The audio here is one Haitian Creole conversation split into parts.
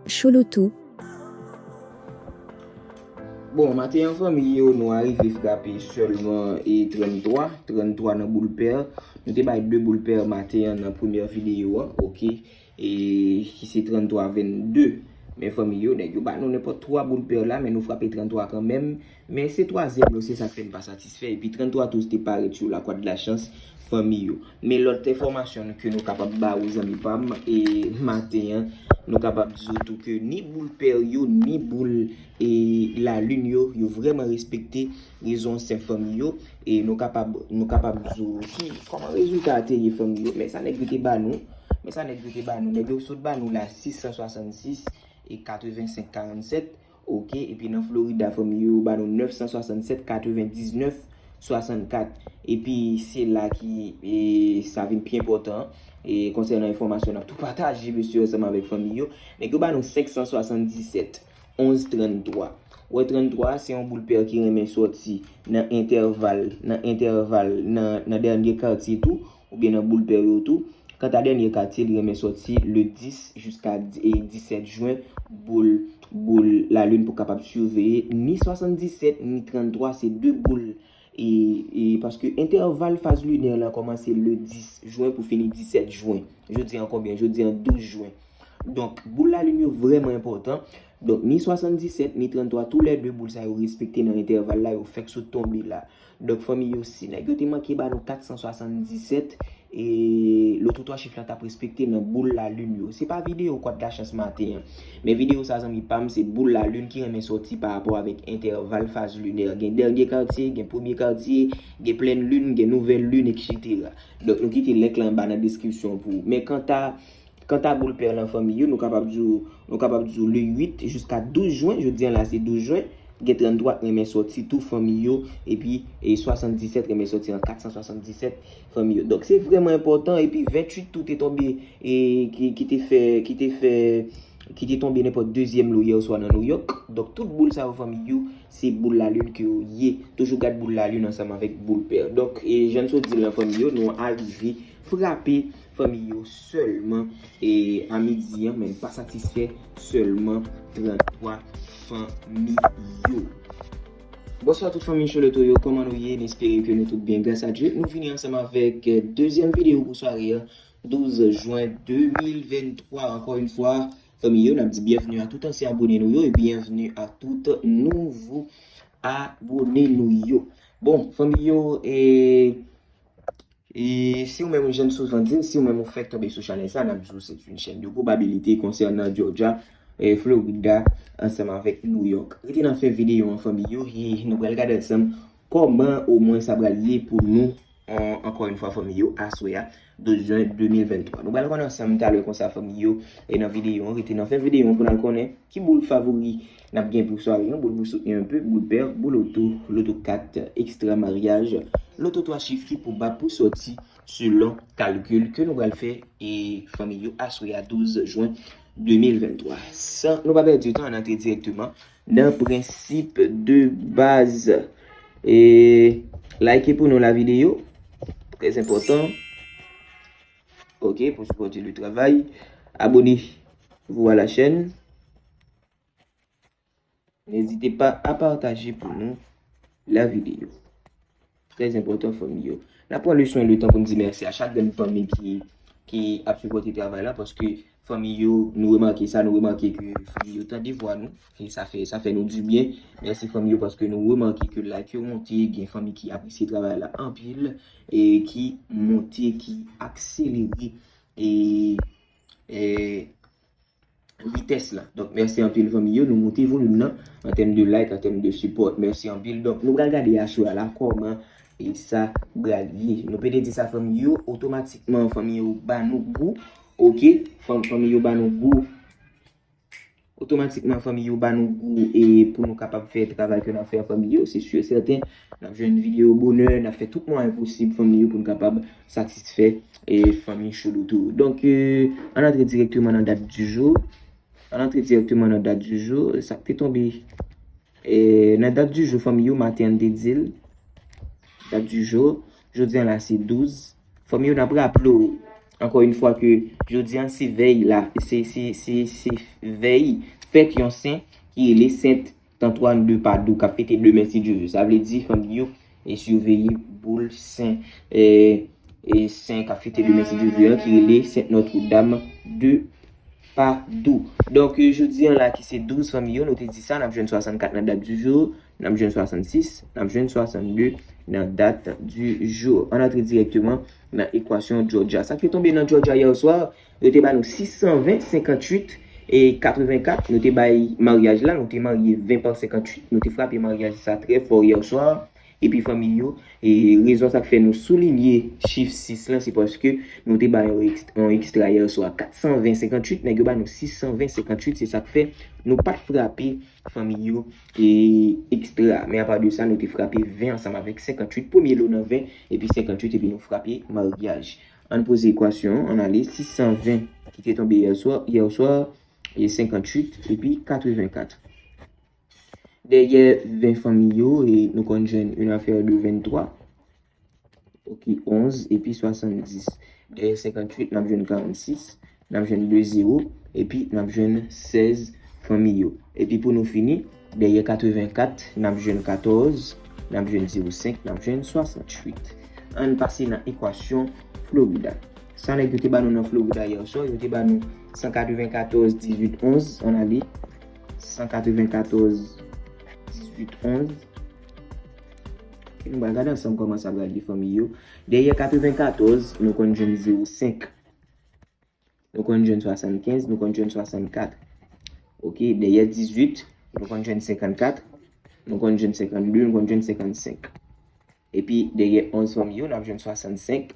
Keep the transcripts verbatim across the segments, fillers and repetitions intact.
Chouloutou. Bon, maten an, fanmi yo, nou arive frape sèlman e tranntwa, tranntwa nan boul pè. Nou te bay de boul pè maten an nan premyè videyo an, oke, e ki se tranntwa vennde. Men fanmi yo, nèg yo ba nou nenpòt twa boul pè la, men nou frape tranntwa kanmenm. Men se twazyèm lo, se sa k fè n pa satisfè. Epi tranntwa touz te parèt sou la croix de la chance, fanmi yo. Men lòt enfòmasyon ke nou kapab ba ou, zanmi pa m, e maten an, nou kapab di w tou ke ni boul pè yo, ni boul e lalin yo, yo vrèman respekte rezon senp, fanmi yo. E nou kapab, nou kapab di w ki, kòman rezilta a te ye, fanmi yo. Men sa nèg yo te ba nou, men sa nèg yo te ba nou. Nèg yo sot ba nou la sis san swasannsis e katrevensenk karannsèt. Oke, epi nan Florida, fanmi yo, yo ba nou nèf san swasannsèt katrevendiznèf swasannkat. Epi se la ki, e, sa vin pi enpòtan, e, konsènan enfòmasyon n ap tou pataje, mesye, ansanm avèk fanmi yo. Nèg yo ba nou senk san swasanndisèt onz tranntwa. Wè, tranntwa se yon boul pè ki renmen sòti nan entèval, nan entèval, nan, nan dènye katye tou, oubyen nan boul pè yo tou. Kanta dènye katye, li renmen sòti le dis jiska di- e disèt jen, boul, boul lalin pou kapab siveye ni swasanndisèt ni tranntwa, se de boul. E, e paske entèval faz linè la kòmanse le dis jen pou fini disèt jen. Jodi an konbyen? Jodi an douz jen. Donk, boul lalin yo vrèman enpòtan. Donk, ni swasanndisèt ni tranntwa, toulède boul sa yo respekte nan entèval la, yo fèk sot tonbe la. Donk, fanmi yo, si nèg yo te manke ba nou kat san swasanndisèt, e loto twa chif la t ap respekte nan boul lalin yo. Se pa videyo croix de la chance maten an. Men videyo sa, zanmi pa m, se boul lalin ki renmen sòti pa rapò avèk entèval faz linè. Gen dènye katye, gen premye katye, gen plèn lin, gen nouvèl lin, etsetera. Donk, nou kite link la anba nan deskripsyon pou ou. Men kanta, kanta boul pè lan, fanmi yo, nou kapab di w, nou kapab di w le uit jiska douz jen, jodi an la se douz jen, gen tranntwa k renmen sòti tou, fanmi yo, epi e swasanndisèt renmen sòti an kat san swasanndisèt, fanmi yo. Donk, se vrèman enpòtan, epi venntuit tou te tonbe, e ki, ki te fè, ki te fè, ki te tonbe nenpòt dezyèm lo yè swa nan Nouyòk. Donk, tout boul sa yo, fanmi yo, se boul lalin ke yo ye. Toujou gad boul lalin ansanm avèk boul pè. Donk, e jan n sot di l lan, fanmi yo, nou arive frape, fanmi yo, sèlman e a midi an, men n pa satisfè, sèlman tranntwa, fanmi yo. Bonswa tout fanmi Chouloutou yo, kòman nou ye? M espere ke nou tout byen, gras a Dye. Nou vini ansanm avèk, e, dezyèm videyo pou sware an, douz jen de mil venntwa. Ankò yon fwa, fanmi yo, n ap di byenvni a tout ansyen abone nou yo e byenvni a tout nouvo abone nou yo. Bon, fanmi yo, e, e si w menm, jan n souvan di l, si w menm ou fèk tonbe sou chanèl sa, n ap di w se yon chèn de probabilite konsènan Georgia, e, Florida, ansanm avèk Nouyòk. Rete nan fen videyo an, fanmi yo, e nou pral gade ansanm kòman omwen sa pral ye pou nou, an, ankò yon fwa, fanmi yo, aswè a, douz jen de mil venntwa. Nou pral konnen ansanm talè konsa, fanmi yo, e nan videyo an, rete nan fen videyo an pou n al konnen ki boul favori n ap gen pou sware an, boul pou soutni enpe, boul pè, boul loto, loto kat, ekstra maryaj, loto twa chif ki pou ba pou sòti selon kalkil ke nou pral fè, e fanmi yo, aswè a, douz jen de mil venntwa. San nou pa pèdi tan, ann antre dirèkteman nan prensip de baz. E like pou nou la videyo, trè enpòtan. Oke, pou sipòte le travay. Abonnez-vous à la chaîne. N'hésitez pas à partager pour nous la vidéo. Trè enpòtan, fanmi yo. N ap pran le swen, le tan pou n di mèsi a chak grenn fanmi ki, ki ap sipòte travay la, paske fanmi yo, nou remake sa, nou remake ke fanmi yo tande vwa nou, e sa fè, sa fè nou di byen. Mèsi fanmi yo, paske nou remake ke like yo monte, gen fanmi ki apresye travay la anpil, e ki monte, ki akselere, e, e vitès la. Donk, mèsi anpil, fanmi yo. Nou moute volim nan an tèm de like, an tèm de sipò. Mèsi anpil. Donk, nou pral gade aswè a la kòman e sa pral ye. Nou pede di sa, fanmi yo, otomatikman, fanmi yo ba nou gou. Oke? Fanm, fanmi yo ba nou gou. Otomatikman, fanmi yo ba nou gou e pou nou kapab fè travay ke n ap fè an, fanmi yo, se si e sèten, n ap jwenn videyo bonè, n ap fè tout mwayen posib, fanmi yo, pou n kapab satisfè e fanmi Chouloutou. Donk, e, ann antre dirèkteman nan dat di jou. Ann antre dirèkteman nan dat di jou. Sa k te tonbe, e, nan dat di jou, fanmi yo, maten an te di l. Dat di jou. Jodi an la, se douz. Fanmi yo, n ap raple w, Ankò yon fwa ke jodi a se vèy la, se, se, se, se vèy fèt yon sen ki rele Sent Antwàn de Padou k ap fete demen si Dye vle. Sa vle di, fanmi yo, e siveye boul sen, e, e sen k ap fete demen si Dye vle an, ki rele Sent Nòtredam de Padou. Donk, e, jodi an la ki se douz, fanmi yo, nou te di sa, n ap jwenn swasannkat nan dat di jou, n ap jwenn swasannsis, n ap jwenn swasannde nan dat di jou. Ann antre dirèkteman nan ekwasyon Georgia. Sa ki tonbe nan Georgia yè swa, yo te ba nou sis san ven, senkanntuit e katrevenkat. Nou te bay maryaj la, nou te marye ven pa senkanntuit. Nou te frape maryaj sa trè fò yè swa. Epi fanmi yo, e rezon sa k fè nou soulinye chif sis lan, se paske nou te bay yon eks-, yon ekstra yè swa kat san ven senkanntuit, nèg yo ba nou sis san ven senkanntuit, se sa k fè nou pa t frape fanmi yo e ekstra. Men apa de sa, nou te frape ven ansanm avèk senkanntuit, premye lo nan ven, epi senkanntuit, epi nou frape maryaj. Ann poze ekwasyon an, ann ale sis san ven ki te tonbe yè swa, yè swa, e senkanntuit, epi katrevenkat. Dèyè ven fanmi yo, e nou konn jwenn une affaire de vingt-trois, ok, onz, epi swasanndis. Dèyè senkanntuit, n ap jwenn karannsis, n ap jwenn de zewo, epi n ap jwenn sèz fanmi yo. Epi pou nou fini, dèyè katrevenkat, n ap jwenn katòz, n ap jwenn zewo senk, n ap jwenn swasanntuit. Ann pase nan ekwasyon Florida. Sa nèg yo te ba nou nan Florida yè swa, yo te ba nou san katrevenkatòz dizuit onz, ann ale, san katrevenkatòz dizuit onz. E nou pral gade ansanm kòman sa pral ye fanmi yo. Dèyè katrevenkatòz, nou konn jwenn zewo senk. Nou konn jwenn swasannkenz, nou konn jwenn swasannkat. Ok, dèyè dizuit, nou konn jwenn senkannkat, nou konn jwenn senkannde, nou konn jwenn senkannsenk. Epi dèyè onz fanmi yo, n ap jwenn swasannsenk,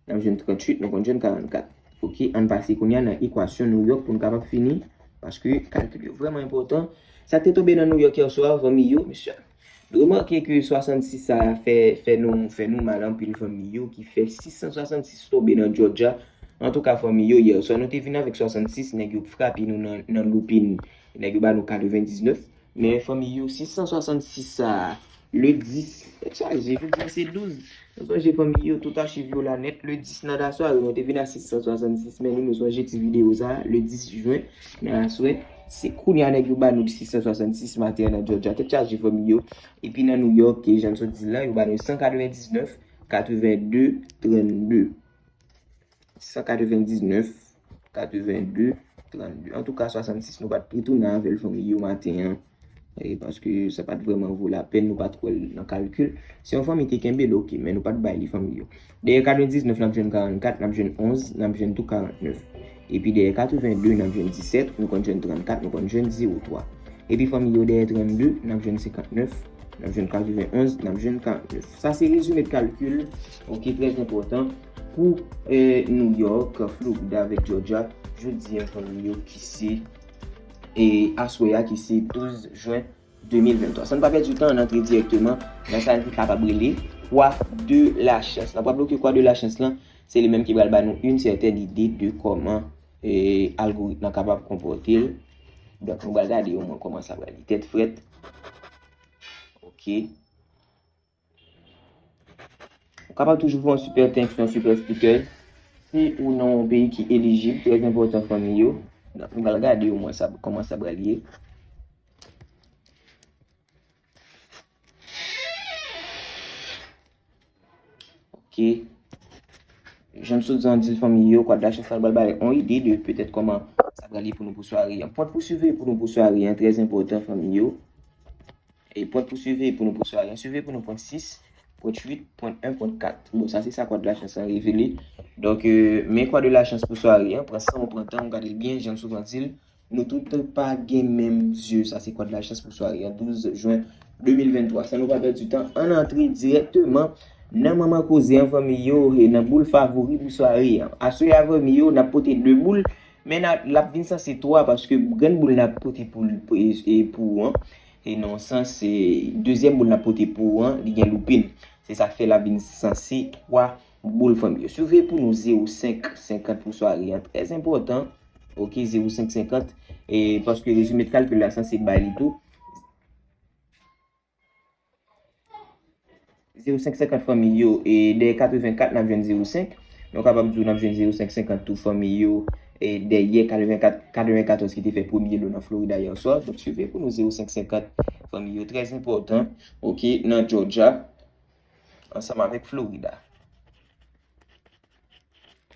n ap jwenn tranntuit, nou konn jwenn karannkat. Ok, ann pase kounye a nan ekwasyon New York pou n kapab fini, paske kalkil yo vrèman enpòtan. Sa k te tonbe nan New York yè swa, fanmi yo, mesye, remake ke swasannsis sa a fè, fè nou, fè nou mal anpil, fanmi yo, ki fè sis san swasannsis tonbe nan Georgia. Antouka, fanmi yo, yè swa nou te vin avèk swasannsis, nèg yo frape nou nan, nan loupin, nèg yo ba nou katrevendiznèf. Men fanmi yo, sis san swasannsis sa a, le dis, tèt chaje, jodi a se douz. Nou sonje fanmi yo, tout achiv yo la nèt, le dis nan lasware, nou te vin a sis san swasannsis, men nou, nou sonje ti videyo sa a, le dis jen nan aswè. Se kounye a nèg yo ba nou sis san swasannsis maten an nan Georgia, tèt chaje fanmi yo. Epi nan New York, e jan m sot di l la, yo ba nou san katrevendiznèf, katrevende, trannde. San katrevendiznèf, katrevende, trannde. Antouka, swasannsis, nou pa t retounen avè l fanmi yo maten an. E paske sa pa t vrèman vo lapèn, nou pa t wè l nan kalkil. Se yon fanmi te kenbe l, ok, men nou pa t bay li fanmi yo. Dèyè katrevendiznèf, n ap jwenn karannkat, n ap jwenn onz, n ap jwenn tou karannèf. Epi dèyè katrevende, n ap jwenn disèt, nou konn jwenn trannkat, nou konn jwenn zewo twa. Epi fanmi yo dèyè trannde, n ap jwenn senkantnèf, n ap jwenn katrevenonz, n ap jwenn karannèf. Sa se rezime de kalkil, ok, trè enpòtan pou, eh, New York, Florida avèk Georgia, jodi a fanmi yo ki se, eh, aswè a ki se douz jen de mil venntwa. San n pa pèdi tan, ann antre dirèkteman nan sa n kapab rele kwa de la chans. N ap bloke kwa de la chans lan, se li menm ki pral ba nou yon sètèn ide de kòman, eh, algoritm lan kapab konpòte l. Donk, nou pral gade omwen kòman sa pral ye. Tèt frèt. Ok. Ou kapab toujou fè yon super thanks, yon super sticker. Si ou nan yon peyi ki elijib, trè enpòtan fanmi yo. Donk, nou pral gade omwen sa, kòman sa pral ye. Ok. Jan m sot di an di l fanmi yo, kwa de la chans la pral bay yon ide de petèt kòman sa pral ye pou nou pou sware an. Pwent pou siveye pou nou pou sware an, trè enpòtan fanmi yo. E pwent pou siveye pou nou pou sware an. Siveye pou nou pwent sis, pwent uit, pwent en, pwent kat. Bon, sa se sa kwa de la chans lan revele. Donk, euh, men kwa de la chans pou sware an, pran san w pran tan w gade l byen, jan m souvan di l, nou tout pa gen menm zye. Sa se kwa de la chans pou sware an, douz jen de mil venntwa. San nou pa pèdi tan, ann antre dirèkteman nan manman koze an fanmi yo, e nan boul favori pou sware an. Aswè a fanmi yo, n ap pote de boul, men n a, l ap vin sanse twa, paske grenn boul n ap pote pou, pou, e, e pou ou an, e nan yon sans, se dezyèm boul n ap pote pou ou an, li gen loupin. Se sa k fè l ap vin sanse twa boul fanmi yo. Siveye pou nou zewo senk senkant pou sware an, trè enpòtan. Ok, zewo senk senkant. E paske rezime de kalkil la sanse bay li tou. Zewo senk senkant fanmi yo, e dèyè katrevenkat, n ap jwenn zewo senk. Nou kapab di w n ap jwenn zewo senk senkant tou fanmi yo, e dèyè katrevenkat, katrevenkatòz ki te fè premye lo nan Florida yè swa. Donk, swive pou nou zewo senk senkant fanmi yo, trè enpòtan, oke, nan Georgia, ansanm avèk Florida.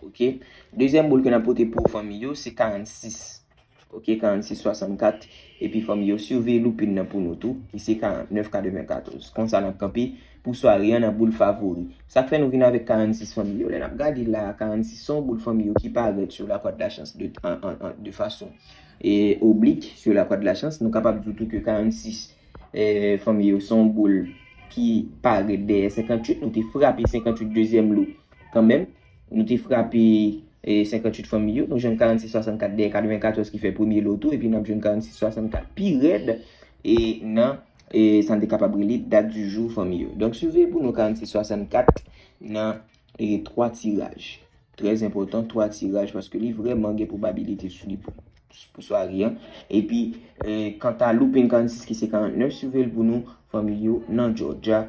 Oke. Dezyèm boul ke n ap pote pou fanmi yo, se karannsis. Oke, karannsis swasannkat. Epi fanmi yo, swive loupin nan pou nou tou, ki se karannèf katrevenkatòz. Konsa n ap kanpe pou sware an nan boul favori. Sa k fè nou vin avèk karannsis fanmi yo, lè n ap gade la, karannsis se yon boul fanmi yo ki parèt sur la croix de la chance de, an, an, an, de fason e oblik sur la croix de la chance. Nou kapab di tou ke karannsis, e, fanmi yo, se yon boul ki parèt dèyè senkannwit. Nou te frape senkannwit dezyèm lo kanmenm. Nou te frape, e, senkannwit fanmi yo. Nou jwenn karannsis swasannkat dèyè katrevenkatòz ki fè premye lo tou. Epi n ap jwenn karannsis swasannkat pi rèd, e, nan, e, sa n te kapab rele dat di jou fanmi yo. Donk, swive pou nou karannsis swasannkat nan, e, twa tiraj. Trè enpòtan, twa tiraj, paske li vrèman gen pwobabilite sou li pou, pou sware an. Epi, e, kanta loupin karannsis ki se karannèf, swive l pou nou fanmi yo nan Georgia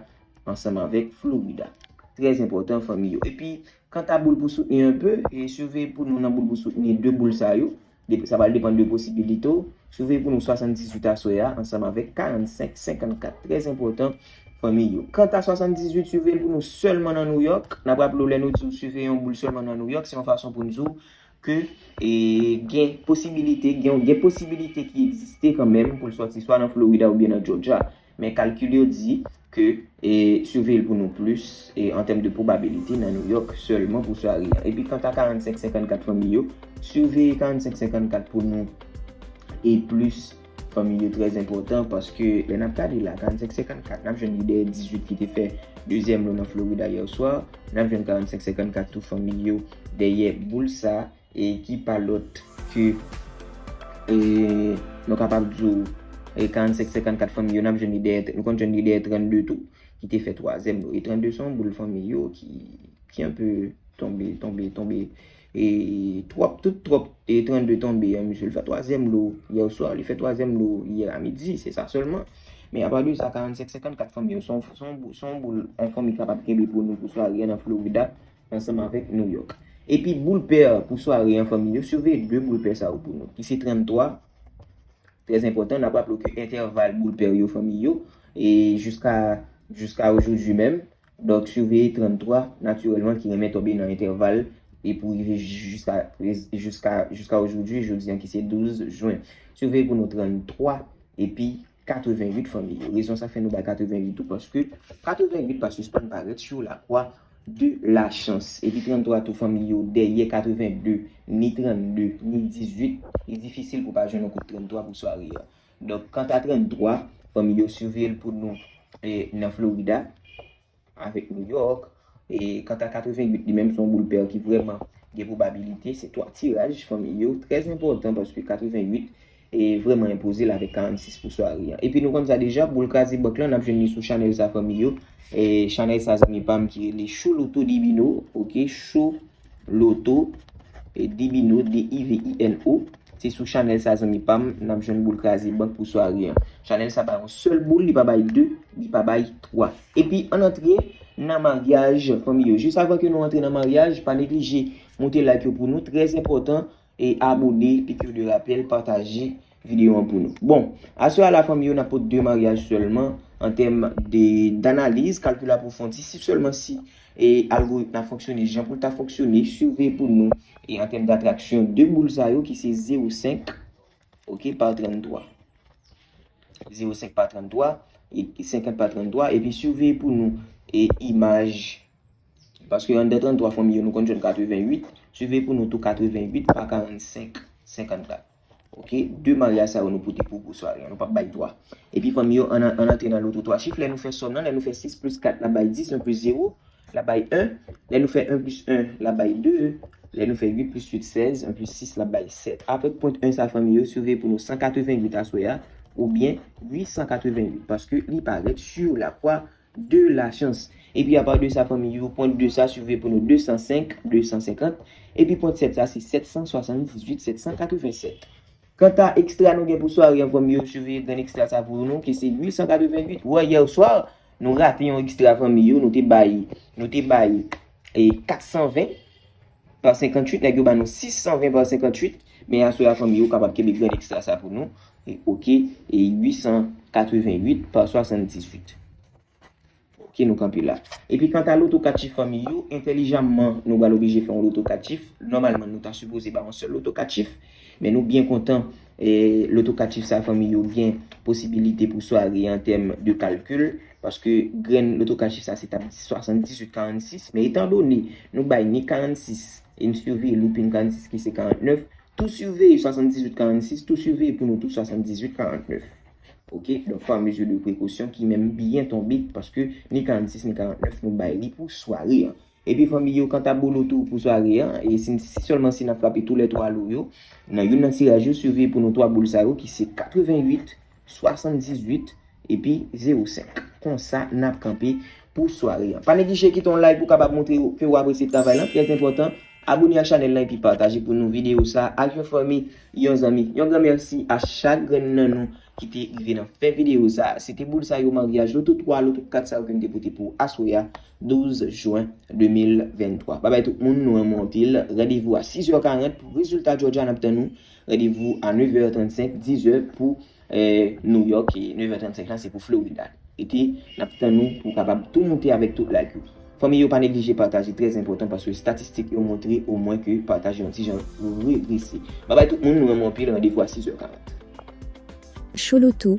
ansanm avèk Florida. Trè enpòtan fanmi yo. Epi, kanta boul pou soutni enpe, e swive pou nou nan boul pou soutni de boul sa yo. Dep-, sa pral depann de posibilite w. Swive pou nou swasanndizuit aswè a ansanm avèk karannsenk senkannkat. Trè enpòtan fanmi yo. Kanta swasanndizuit, swive l pou nou sèlman nan New York. N ap raple w, lè nou di w swive yon boul sèlman nan New York, se yon fason pou n di w ke, e, gen posibilite, gen, gen posibilite ki egziste kanmenm pou l sòti swa nan Florida oubyen nan Georgia. Men kalkil yo di ke, e, swive l pou nou plis, e, an tèm de pwobabilite nan New York sèlman pou sware an. Epi kanta karannsenk senkannkat fanmi yo, swive karannsenk senkannkat pou nou e plis fanmi yo trè enpòtan paske lè n ap gade la, karannsenk senkannkat, n ap jwenn li dèyè dizuit ki te fè dezyèm lo nan Florida yè swa, n ap jwenn karannsenk senkannkat tou fanmi yo dèyè boul sa, e ki pa lòt ke, e, nou kapab di w, e, karannsenk senkannkat fanmi yo, n ap jwenn li dèyè, nou konn jwenn li dèyè trannde tou, ki te fè twazyèm lo. E trannde se yon boul fanmi yo ki, ki enpe tonbe, tonbe, tonbe, e twòp, tout twòp, e trannde tonbe, an, misye, l fè twazyèm lo yè swa, li fè twazyèm lo yè a midi, se sa sèlman. Men apa de sa, karannsenk senkannkat fanmi yo, se yon, se yon boul, se yon boul yon fanmi kapab kenbe pou nou pou sware an nan Florida, ansanm avèk New York. Epi boul pè pou sware an fanmi yo, swive de boul pè sa yo pou nou, ki se tranntwa. Trè enpòtan, n ap raple w ke entèval boul pè yo fanmi yo, e jiska, jiska ojodwi menm. Donk, swive tranntwa, natirèlman, ki renmen tonbe nan entèval, e pou rive jiska, jiska, jiska ojodwi, jodi an ki se douz jen. Swive pou nou tranntwa, epi katrevenwit fanmi yo. Rezon sa fè nou bay katrevenwit tou, paske katrevenwit pa sispann parèt sou lakwa de lachans. Epi tranntwa tou fanmi yo, dèyè katrevenn de, ni trannde, ni dizuit, li difisil pou pa jwenn yon kout tranntwa pou sware a. Donk, kanta tranntwa, fanmi yo, swive l pou nou, e, nan Florida avèk New York. E kanta katrevenwit, li menm se yon boul pè ki vrèman gen pwobabilite. Se twa tiraj, fanmi yo, trè enpòtan paske katrevenwit e vrèman enpoze l avèk karannsis pou sware an. Epi nou konn sa deja, boul kraze bank lan, n ap jwenn li sou chanèl sa, fanmi yo. E chanèl sa, zanmi pa m, ki rele Show Lotto Divino, oke, Show Lotto, e Divino, D I V I N O. Se sou chanèl sa, zanmi pa m, n ap jwenn boul kraze bank pou sware an. Chanèl sa bay yon sèl boul, li pa bay de, li pa bay twa. Epi ann antre nan maryaj, fanmi yo. Jis avan ke nou antre nan maryaj, pa neglije moute like yo pou nou, trè enpòtan, e abone, piqûre de rappel, pataje videyo an pou nou. Bon, aswè a la, fanmi yo, n ap pote de maryaj sèlman an tèm de, danaliz, kalkil apwofondi, si sèlman si, e algoritm la fonksyone jan pou l ta fonksyone, swive pou nou, e an tèm datraksyon de boul sa yo ki se zewo senk, oke, pa tranntwa. Zewo senk pa tranntwa, e senkant pa tranntwa, epi swive pou nou, e imaj, paske anndan tranntwa fanmi yo, nou konn jwenn katrevenwit, swive pou nou tou katrevenwit pa karannsenk senkannkat. Oke, de maryaj sa yo nou pote pou gwo sware an, nou p ap bay twa. Epi fanmi yo, ann, ann antre nan loto twa chif, lè nou fè sòm nan, lè nou fè sis plis kat, l ap bay dis, en plis zewo, l ap bay en. Lè nou fè en plis en, l ap bay de. Lè nou fè uit plis uit, sèz, en plis sis, l ap bay sèt. Avèk pwent en sa, fanmi yo, swive pou nou san katrevenwit aswè a, oubyen uit san katrevenwit, paske li parèt sur la croix de la chance. Epi apa de sa, fanmi yo, pwent de sa, swive pou nou de san senk, de san senkant. Epi pwent sèt sa, se sèt san swasanndizuit, sèt san katrevensèt. Kanta ekstra nou gen pou sware an, fanmi yo, swive grenn ekstra sa pou nou, ki se uit san katrevenwit. Wè, yè swa, nou rate yon ekstra, fanmi yo, nou te bay, nou te bay, e, kat san ven. pa senkanntuit, nèg yo ba nou sis san ven pa senkanntuit, men aswè a fanmi yo kapab kenbe grenn ekstra sa pou nou. E, oke, e uit san katrevennuit pa swasanndizuit. Oke, nou kanpe la. Epi kanta loto kat chif fanmi yo, entèlijamman, nou pral oblije fè yon loto kat chif. Nòmalman, nou ta sipoze ba yon sèl loto kat chif, men nou byen kontan, e, loto kat chif sa fanmi yo gen posibilite pou sware an tèm de kalkil, paske grenn loto kat chif sa se t ap swasanndizuit karannsis, men etan done nou bay ni karannsis, e n siveye looping karannsis ki se karantnèf, tou siveye swasanndizuit karannsis, tou siveye pou nou tou swasanndizuit karantnèf. Oke, donk pa mezi de prekosyon ki menm byen tonbe, paske ni karannsis ni karantnèf nou bay li pou sware an. Epi fanmi yo, kanta bolo tou pou sware an, e si, si sèlman si n ap frape tou lè twa lo yo, nan youn nan tiraj yo, siveye pou nou twa boul sa yo ki se katrevennuit, swasanndizuit, epi zewo senk. Konsa, n ap kanpe pou sware an. Pa neglije kite yon like pou w kapab montre yo ke w apresye travay lan, trè enpòtan. Abone ak chanèl lan epi pataje pou nou videyo sa ak yon fanmi, yon zanmi. Yon gran mèsi a chak grenn nan nou ki te rive nan fen videyo sa. Se te boul sa yo maryaj loto twa, loto kat sa yo ke n te pote pou aswè a, douz jen de mil venntwa. Babay tout moun, nou renmen w anpil. Randevou a sizè karant pou rezilta Georgia, n ap tann nou. Randevou a nevè trannsenk, dizè pou, eh, New York, e nevè trannsenk lan se pou Florida. Epi, n ap tann nou pou w kapab tou moute avèk tout like yo. Fanmi yo, pa neglije pataje, trè enpòtan, paske estatistik yo montre omwen ke pataje yon ti jan regrese. Babay tout moun, nou renmen w anpil, randevou a sizè karant. Chouloutou,